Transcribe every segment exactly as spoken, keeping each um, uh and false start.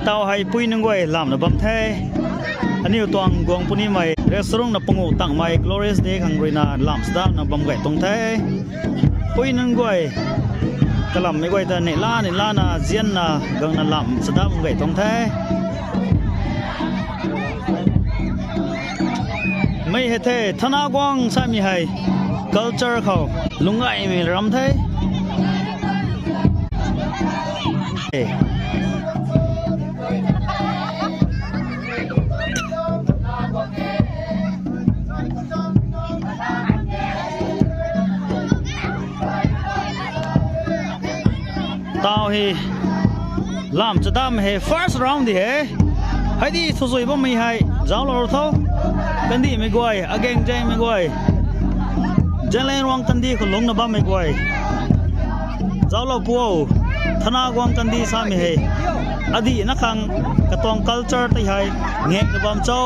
Tau hei pui nunc guay lamna bam the. Aniu tuang guang punimei restaurant na pangu tangmei Glorious Day khang ruina lam chadana bam gay tuang the. Pui nunc guay kalammei guay ta neihla neihla na zianna gangna lam chada bam gay tuang the. Mei hei the, Thana Guang samei hei culture khou lunggaymei ram the. Tau hei lam chadamei hei first round di he. Hei di suzui bammei hei zauclou tho. Kandihmei guay, ageng jengmei guay, Zeliangrong kandih khou lungna bammei guay, zauclou pu o. Thana Guang kandih samei hei adihna khang katuang culture tei hei ngakna bam cho.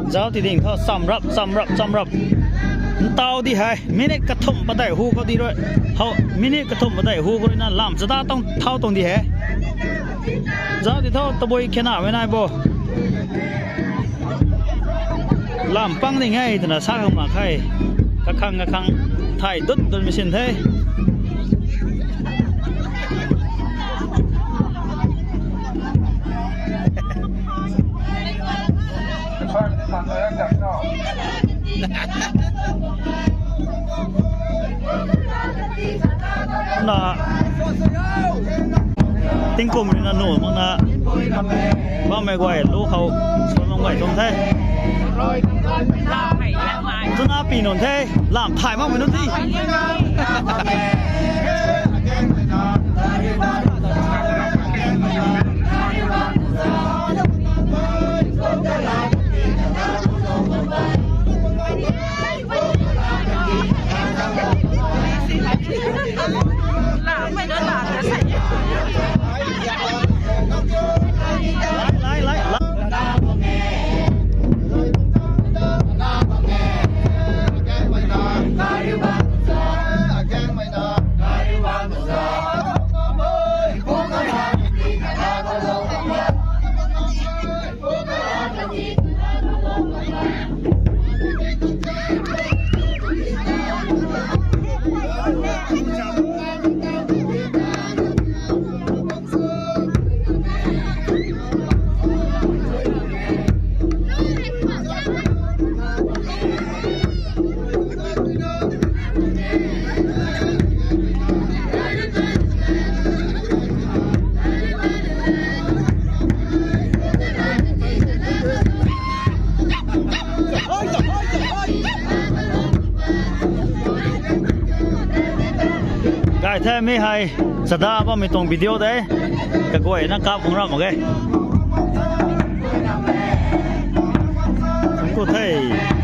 Zauc ti ding tho, chamrap chamrap chamrap. Ntau di hei minute kathumh padeih hu khou di rui, hou minute kathumh padeih hu khou ruina lam chada tuang thau tuang di he. Zauc ti tho, tabui khenamei nai bo. Lam pang ding e twna sa khang mak khe. Kakhang kakhang thay dut dutmei sin the. Na tingkum ruina nu makna bammei guay lu khou suan bam guay tuang the. Twna pi nunc the, lam thay makmei nunc the. Gay the mi hei, chada bammei tuang video de. Kaguayna kap khang ram mak ge. Ku the.